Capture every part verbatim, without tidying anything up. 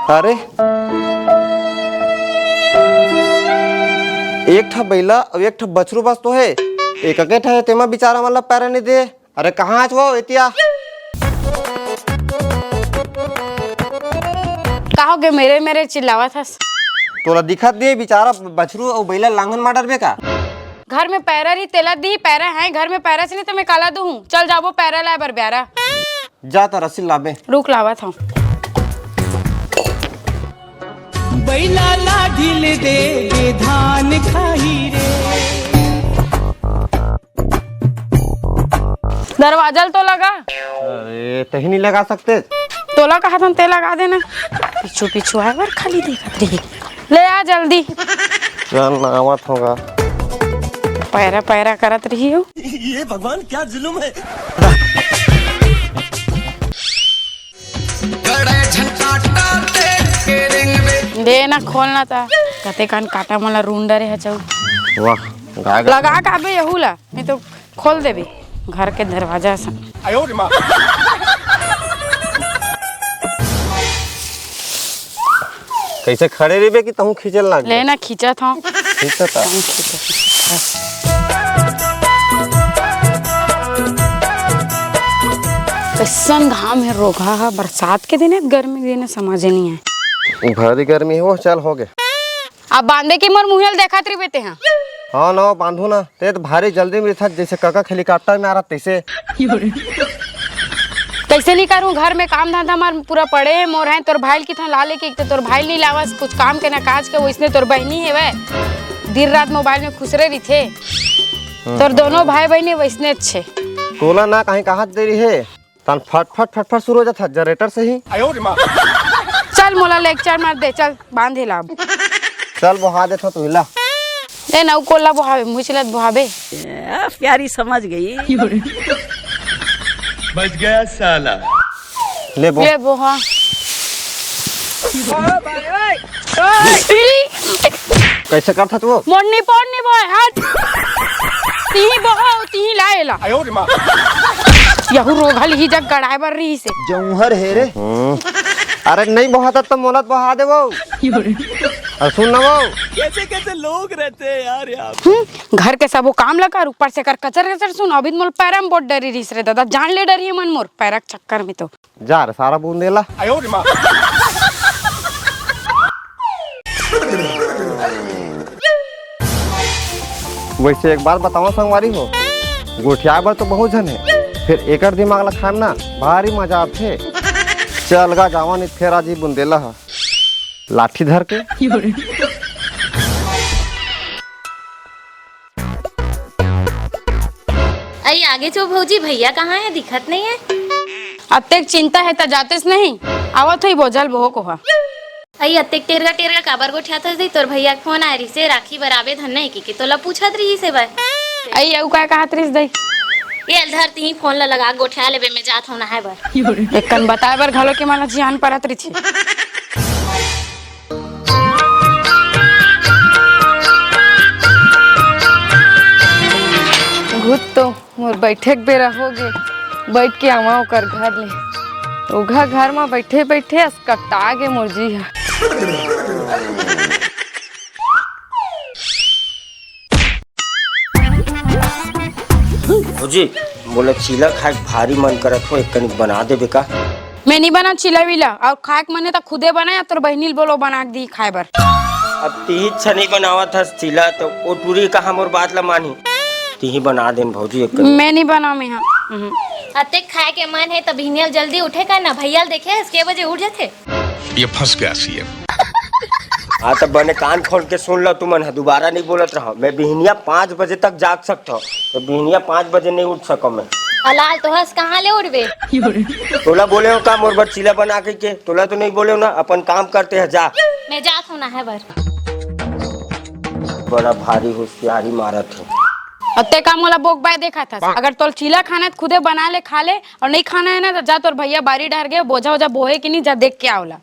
अरे, एक ठा बइला अउ एक ठा बछरू बस तो हे, एक के ठा हे, तेमा बिचारा मन ला पैरा नइ दे। अरे कहाँ हस वो एतिया? का होगे, मेरे मेरे चिल्लावत हस? तोला दिखत नइ हे बिचारा बछरू अउ बइला लांघन मार डरबे का? घर में पैरा रही तेला दी, पैरा हे घर में, पैरा से नहीं तो मैं काला दूँ। चल जाबो पैरा लाए बर ब्यारा। जा त रस्सी लाबे। रुक लावत हूँ। बैला ला ढील दे दे धान खाही रे। दरवाजा ल तो लगा। अरे, तही नहीं लगा सकते? तोला कहा था, ते लगा देना। पीछू पीछू आए बर खाली देखत रही। ले आ जल्दी। चल ना, आवत होगा। पैरा पैरा करत रही हो। ये भगवान, क्या जुल्म है। दे ना, खोल ना ता। कते कान काटा मोला रूंड रे हचऊ। वाह, गाय का लगा का बे यहू ला, नहीं तो खोल देबे घर के दरवाजा से। कैसे खड़े रहिबे कि तहूँ खींचे लाग ले ना, खींचत हूँ। खींचत आ। तहूँ खींचत हूँ। कैसन घाम हे, रोगहा हा, बरसात के दिन हे, गर्मी के दिन हे, समझ नहीं आए। भारी गर्मी हो, चल हो गे। अब बांधे की मोर मुहियल देखत रहिबे ते हा। हाँ ना, बांधू ना। ते तो भारी जल्दी में था, जैसे कका हेलीकॉप्टर में आ रहा तैसे। कैसे नहीं करूँ, घर में काम धंधा मार पूरा पड़े हे मोर, हैं तोर भाई ल किथों ला लेके, एक तो तोर भाई ल नहीं लावस, कुछ काम के ना काज के, वैसने तोर बहनी हेवय, दिन रात मोबाइल में खुसरे रहिथे। तोर दोनों भाई बहनी वैसने अच्छे। तोला ना कहीं कहा दे रही है, तन फट फट फट फट शुरू हो जाता जनरेटर से ही। चल मोला लेक्चर मत दे, चल बांध हिला अब। चल बोहा देथो तू हिला। ए नौ कोला बोहाबे, मुचलत बोहाबे। ए, प्यारी समझ गई। बच गया साला। ले बो। ले बोहा। कैसे करथा तू? मोन्नी पोन्नी बोहे, हट। तिही बोहा, तिही लाएला। यहू रोघल ही जग गड़ाए बर रही से। जौहर हे रे। हम्म। अरे नहीं बोहाता त मोला त बोहा दे वो। अरे सुन ना वो। कैसे कैसे लोग रहते हैं यार यहाँ। हम्म, घर के सबो काम ला कर, ऊपर से कर कचर कचर सुन, अभी त मोल पैरम बोट डरी रहीस रे दादा, जान ले डरी मन मोर पैरक चक्कर में तो। जा रे सारा बूंदेला। वैसे एक बात बतावा संगवारी हो, गोठियाए बर तो बहुत झन हे, फिर एकर दिमाग ला खाए म ना भारी मजा आथे। चल गा जावा नहीं फेर आज ही बुंदेला ह लाठी धर के। अई आगे चो भौजी, भैया कहाँ हे? दिखत नहीं हे। अतेक चिंता हे त जातेस नहीं, आवत होही बोझल बोहो कोहा। अई अतेक टेरगा टेरगा काबर गोठियात हस दई? तोर भैया के फोन आए रहिसे, राखी बर आबे धन नहीं कि, कि तोला पूछत रहिसे बर। अई अउ काय कहत रहिस दई? ये धर तिही फोन ला लगा गोठिया लेबे, मैं जात हूँ नहाए बर। एक कन बताए बर घलो के मन जियान परत रहिसे। घुत तो मोर बैठे के बेरा हो गे, बैठ के आवा ओकर घर ले। ओघा घर म बैठे बैठे असकटा गे मोर जी ह। भौजी, मोला चीला खाए के भारी मन करत हो, एक कनिक बना देबे का? मैं नहीं बना चीला वीला, अउ खाए के मन हे त खुदे बना या तोर बहिनी ल बोलो बना के दी खाए बर। अब तिही इच्छा नहीं बनावत हस चीला, तो ओ टूरी कहाँ मोर बात ला मानही? तिही बना देन भौजी एक कनिक। मैं नहीं बना, मैं हाँ। हम्म। अतेक खाए के मन हे त बिहनिया ल जल्दी उठे कर ना, भैया ल देखे हस के बजे उठ जाथे? ये फंस गया सीएम। हाँ, त बने कान खोल के सुन लो तुमन ह, दोबारा नहीं बोलत रहो। मैं बिहनिया पाँच बजे तक जाग सकता हूँ, तो बिहनिया पाँच बजे नहीं उठ सको मैं। अलाल तो हस, कहाँ ले उठबे? तोला बोले हो का मोर बर चीला बना के, के? तोला तो नहीं बोले हो ना, अपन काम करते हैं, जा। मैं जात हूँ नहाए बर। बड़ा भारी होशियारी मारत है। अते का मोला बोकबाय देखत हस? अगर तोल चीला खाना है, त खुदे बना ले, खा ले, और नहीं खाना है ना, तो जा तोर भैया बारी डहर गे, बोझा ओझा बोहे कि नहीं, जा देख के आवला।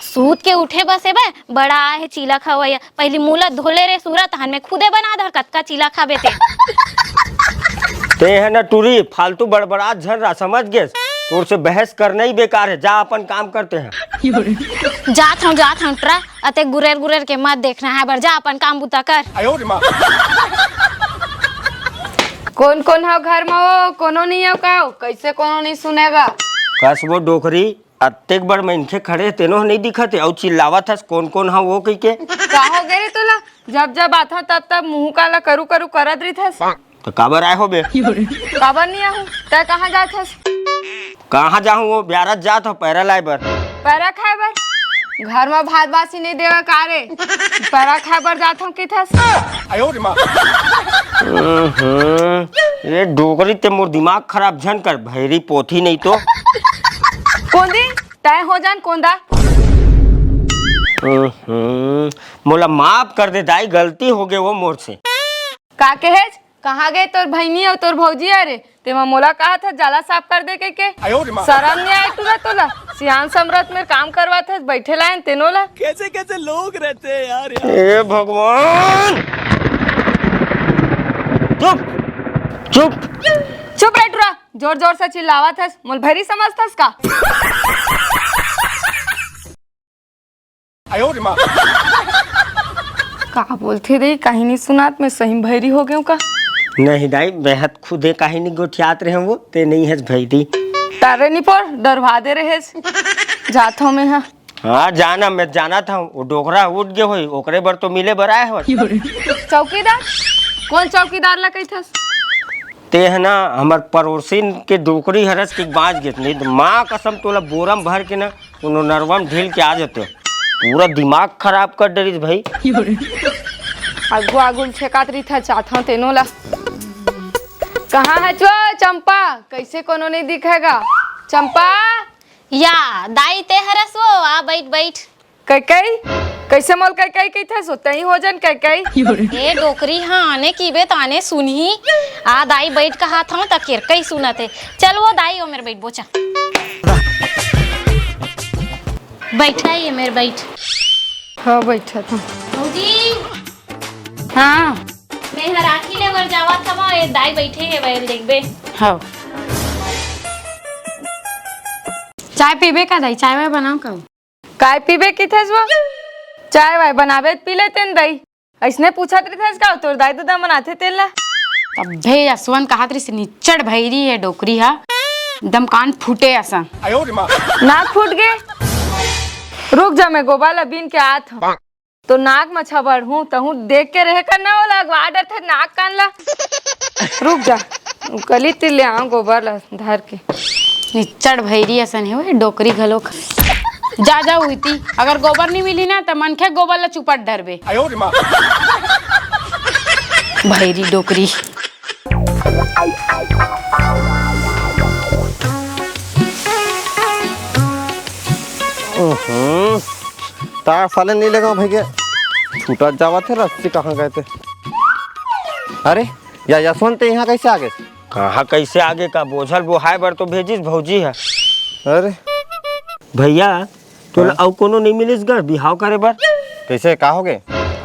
सूत के उठे बसे बे, बड़ा आए है चीला खवैया। पहली मुला धोले रे सूरा, तहन मैं खुदे बना दर, कतका चीला खाबे ते। ते है ना टूरी, फालतू बड़बड़ात झन रह, समझ गेस? तोर से बहस करना ही बेकार है, जा अपन काम करते हैं। जात हूँ, जात हूँ, टरा, अते गुरेर गुरेर के मत देखना है बर, जा अपन काम बुता कर। कोन कोन हव घर म? ओ कोनो नहीं हव का? कैसे कोनो नहीं सुनेगा? कस वो डोकरी, अतेक बड़ मनखे खड़े हे, तेनो ह नहीं दिखत हे, अउ चिल्लावत हस, "कोन कोन हा वो?" कहिके। का हो गे रे तोला? जब जब आथव तब तब मुंह काला करू करू करत रहिथस। त काबर आए हो बे? काबर नहीं आहूं? तै कहाँ जात हस? कहाँ जाहूं वो? ब्यारत जात हो पैरा लाए बर। पैरा खाए बर? घर म भात बासी नहीं देवा का रे? पैरा खाए बर जात हूँ किथस। हम्म, ये डोकरी ते मोर दिमाग खराब झन कर, भैरी पोथी नहीं तो। कोंदी, तय हो जान कोंदा। हम्म, मोला माफ कर दे दाई, गलती हो गए वो मोर से। का कहेच? कहाँ गए तोर भैनी अउ तोर भौजी? अरे तेमा मोला कहा था जाला साफ कर दे के, के? शरम नहीं आए टूरा तोला? सियान समरत में काम करवात है, बैठे लायन तेनो ला। कैसे कैसे लोग रहते हैं यार। ए भगवान, चुप, चुप। चुप रे टूरा, जोर जोर से चिल्लावत हस, मोल भैरी समझथस का? का बोलथे रे, कहीं नहीं सुनात, मैं सही भैरी हो गयो का? नहीं दाई, मैं हत खुदे कहीं नहीं गोठियात रहे वो, ते नहीं हस भैरी। तारे नहीं पर डरवा दे रहे। जात हूँ मैं, हाँ। हाँ जाना, मैं जाना था, वो डोकरा उठ गए होई, ओकरे बर तो मिले बर आए हो। चौकीदार? कौन चौकीदार ला कही थस? ते है ना, हमर पड़ोसिन के डोकरी हरस के बाज गेत नहीं तो माँ कसम तोला बोरम भर के ना कोनो नरवा म ढील के आ जाते। पूरा दिमाग खराब कर डरिस भाई। आगू आगू छेकात रही था, चाहत हूँ तेनो ला। कहाँ है चो चंपा? कैसे कोनो नहीं दिखेगा? चंपा। या दाई ते हरस वो, आ बैठ बैठ। कई कई? कैसे मोल कई कई कही था? सोते ही हो जन कई कई। ए डोकरी, हाँ आने कीबे ताने सुनही। आ दाई बैठ कहा था, त केर कई सुनत है। चल वो दाई, ओ मेरे बैठ बोचा। बैठ आई है मेरे, बैठ। हाँ, बैठा था। भौजी। हाँ। मैं हर राखी ले बर जावा था, वहाँ ये दाई बैठे है, वही देखबे। हाँ। चाय पीबे का दाई? चाय वाय बनाओ का? काय पीबे की थस वो? चाय वाय बनाबे त पी लेते न दाई। ऐसने पूछत रहिथस का तोर दाई दूधा बनाथे तेला? तभे यशवंत कहत रहिस, निच्चड़ भैरी है डोकरी हा, एकदम कान फूटे असन। नाक फूट गे। रुक जा, मैं गोबर ला बीन के आत हूँ। तो नाक म छबड़ हूँ, तहूँ देख के रहे कर ना, ओला अगवा डरथे नाक कान ला। रुक जा, कली तिर ले आऊँ गोबर ला धर के। निच्चड़ भैरी असन हे ओए, डोकरी घलोक। जा, जा उहिती, अगर गोबर नहीं मिली ना, त मनखे गोबर ला चुपट डरबे। भैरी डोकरी। हम्म, तार साले नहीं लगा भैया, छूटा जावा थे रस्सी कहाँ गए थे? अरे या यशवंत, ते यहाँ कैसे आ गए? कहाँ कैसे आगे का, बोझल बोहाय बर तो भेजिस भौजी है। अरे भैया, तोला हाँ? अउ कोनो नहीं मिलिस गा बिहाव करे बर? कैसे, का हो गए?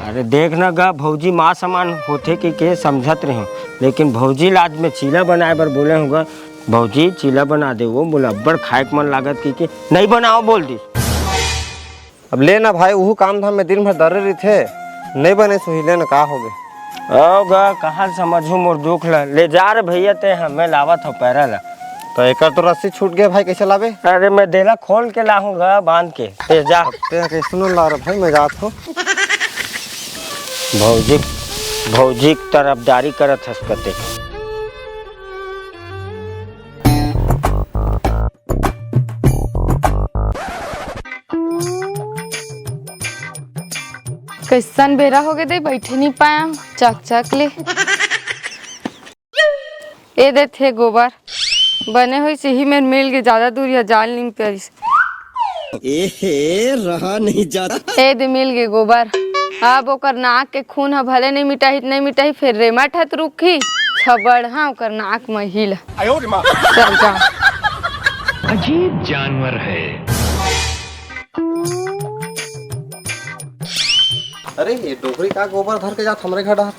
अरे देख ना गा, भौजी माँ समान होथे के, के समझत रहे, लेकिन भौजी ला आज मैं चीला बनाए बर बोले हूँ गा। भौजी चीला बना दे, वो मोला अब्बड़ खाए के मन लागत की, के नहीं बनाओ बोल दी। अब ले ना भाई, उहू काम धाम में दिन भर दरे रहिथे, नहीं बने सुही, ले ना, का होगे? ओ गा, कहाँ समझू मोर दुख ला? ले जा रे भैया, ते हमें लावत हो पैरा ला। तो एकर तो रस्सी छूट गया भाई, कैसे लाबे? अरे मैं देला खोल के लाहूँ गा, बांध के, ते जा। ते कैसे ला रहा भाई, मैं जात हूँ। भौजी, भौजी के तरफदारी करत हस कते। कैसन बेरा हो गए दे, बैठे नहीं पाया चक चक ले। ए दे थे गोबर, बने होइस इही मेर मिल गे, ज्यादा दूर या जाल नहीं परिस। ए हे, रहा नहीं जाता। ए दे मिल गे गोबर। अब ओकर नाक के खून ह भले नहीं मिटाही, नहीं मिटाही, फिर रेमट हत रुकही, छबड़ हाँ ओकर नाक म हील। चल जा। अजीब जानवर है। अरे ये डोकरी का गोबर धर के जात हमरे घर डहर।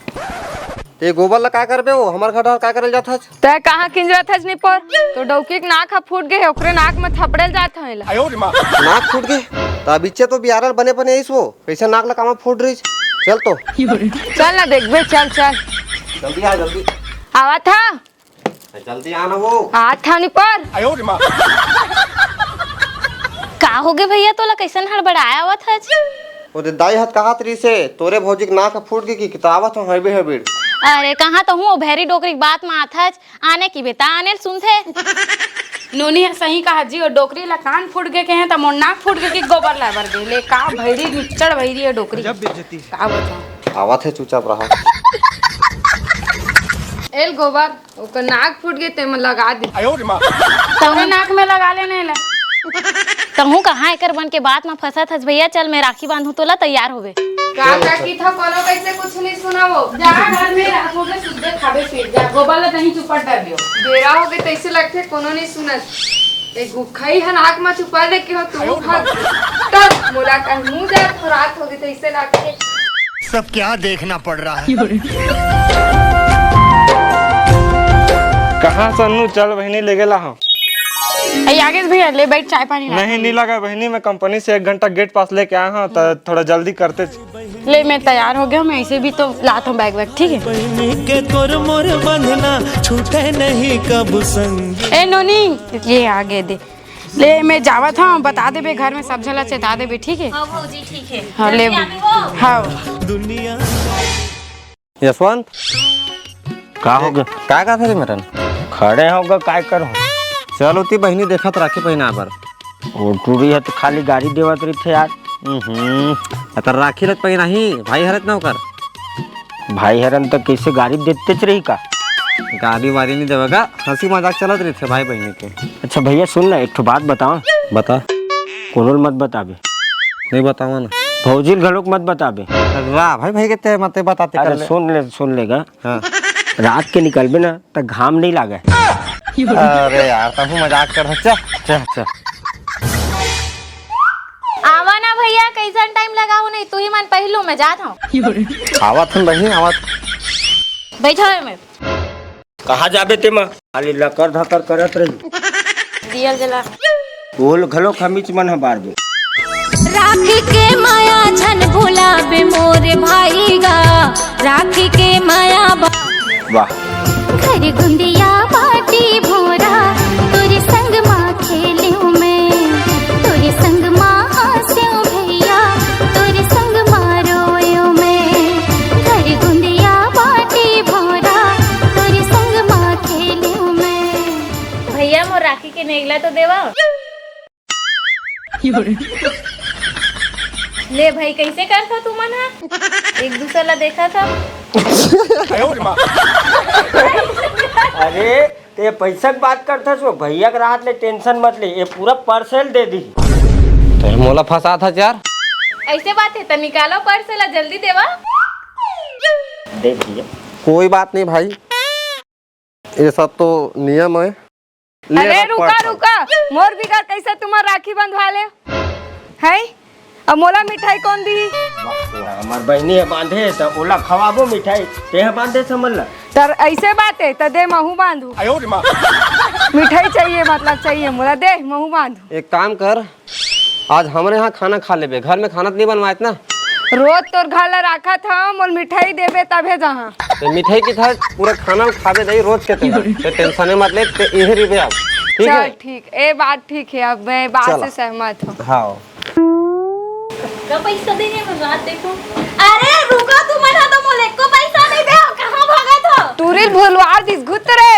ये गोबर ला का करबे हो? हमर घर डाहर का करे ल जात हच? तैं कहाँ किंजरत हच निपोर? तोर डौकी के नाक ह फूट गे हे, ओकरे नाक म थपड़े ल जात हँव एला। नाक फूट गे? त अबिच्चे तो बियारल बने बने आइस वो, कइसे नाक ला कामा फूट रहिस? चल तो। चल ना देखबे, चल चल। जल्दी आ, जल्दी। आवत हँव। जल्दी आ ना वो। आत हँव निपोर। का होगे भैया, तोला कइसन हड़बड़ाए आवत हच? ओ दे दाई ह त कहत रहिसे, तोरे भौजी के नाक ह फूट गे कि, त आवत हँव हड़बड़ हड़बड़। अरे कहाँ तहूँ ओ भैरी डोकरी के बात म आत हच, आने कि बेटा आने ल सुनथे। नोनी ह सही कहत जी, ओ डोकरी ला कान फूट गे कहे त मोर नाक फूट गे कि गोबर लाए बर गे। ले का भैरी, निच्चड़ भैरी हे डोकरी। गजब बेइज्जती। का बतावँव? आवत हे, चुपचाप रहा। ए ले गोबर, ओकर नाक फूट गे, तेमा लगा दे। तहूँ नाक में लगा ले ना एला। तहूँ कहाँ एकर मन के बात म फँसत हस भैया? चल मैं राखी बाँधहूँ तोला, तैयार होबे। का का किथा कोनो कइसे कुछ नइ सुनव। जा घर में राखबे, सुद्दे खाबे फिर जा। गोबर ला तहीं चुपट डर दियो। बेरा होगे तइसे लगथे कोनो नइ सुनत। ए गुखई ह नाक म चुपा ले के हो तू भाग। तब मोला कहीं मुँह जा, रात होगे तइसे लगथे। सब क्या देखना पड़ रहा है। कहाँ सन्नू, चल बहिनी, लेगे ला हँव। ए आगे भैया, ले बैठ, चाय पानी ला। नहीं, नहीं लगा बहिनी, मैं कंपनी से एक घंटा गेट पास लेके आए हँव, त थोड़ा जल्दी करते। ले, मैं तैयार हो गया हूँ, मैं ऐसे भी तो लात हूँ बैग वैग, ठीक है? बहिनी के तोर मोर बंधना छूटे नहीं कब संग। ए नोनी, ये आगे दे। ले, मैं जावत हूँ, बता देबे घर में सब झला चेता देबे, ठीक है? हाँ भौजी, ठीक है। हाँ, ले। जल्दी आबे हो। हाँ। दुनिया। यशवंत, का हो गे? का का करे मेरन? खड़े हो गे, काय करो? चल ओती बहिनी देखत राखी पहिना बर। ओ टूरी ह त खाली गारी देवत रहिथे यार। हम्म, अतर राखी लत पहिना ही, भाई हरत ना ओकर। भाई हरन त कइसे गारी देतेच रही का? गारी वारी नहीं देवेगा, हँसी मजाक चलत रहिथे भाई बहिनी के। अच्छा भैया सुन ना, एक ठो बात बताओ। बता। कोनो ल मत बताबे। नहीं बतावा ना। भौजी ल घलोक मत बताबे। वाह भाई, भाई के ते मते बताते अरे कर ले। सुन ले, सुन लेगा। हाँ। रात के निकलबे ना त घाम नहीं लागे। अरे यार, तहूँ मजाक कर। चल, चल, चल। आवा ना भैया, कइसन टाइम लगा हो नहीं, तू ही मन पहिलू, मैं जात हूँ। आवत हन बहिनी, आवत। बैठा है मैं। कहाँ जाबे ते म? खाली लकर धकर करत रही। दिया जला। ओल घलो खमीच मन ह बार बे। राखी के माया झन भुलाबे मोर भाई गा, राखी के माया बा-। वाह। घर गुंदिया बाटी भोरा, तोर संग मा खेल्यों मैं, तोर संग मा हाँस्यों भैया, तोर संग मा रोयों मैं। घर गुंदिया बाटी भोरा, तोर संग मा खेल्यों मैं। भैया, मोर राखी के नेगला तो देवा। ले भाई, कइसे करथव तुमन ह? एक दूसर ला देखत हव। अरे, ते पइसा के बात करथस, वो भैया के राहत ले tension मत ले, ये पूरा parcel दे दिही। ते मोला फँसाथस यार। अइसे बात हे त निकालो parcel ला, जल्दी देवा। दे भैया। कोई बात नहीं भाई, ये सब तो नियम है। ले अरे रख रुका, parcel। रुका, मोर बिगर कइसे तुमन राखी बंधवा ले? हैं? अब मोला मिठाई कोन दिही? वाह, हमर बहिनी ह बांधे, त ओला खवाबो मिठाई, तेह बांधे समझ ल। त अइसे बात हे, त दे महूँ बांधहूँ। मिठाई चाहिए, मतलब चाहिए मोला, दे महूँ बांधहूँ। एक काम कर, आज हमरे यहाँ खाना खा लेबे, घर में खाना त नहीं बनवाएत ना? रोज तोर घर ला राखत हँव, मोला मिठाई देबे तभे जहाँ। तो मिठाई की था, पूरा खाना खाबे दई रोज के तेरा। तो tension मत ले, ते इहे रिबे अब, ठीक चल है? ठीक, ए बात ठीक है, अब मैं बात चला। से सहमत हूँ। हाँ। का पैसा देने में बात देखो। अरे रुको, तुमन ह तो मोला एको पैसा नहीं दे, कहाँ भागत हो? टूरी ल भुलवा दिस, घुत रे।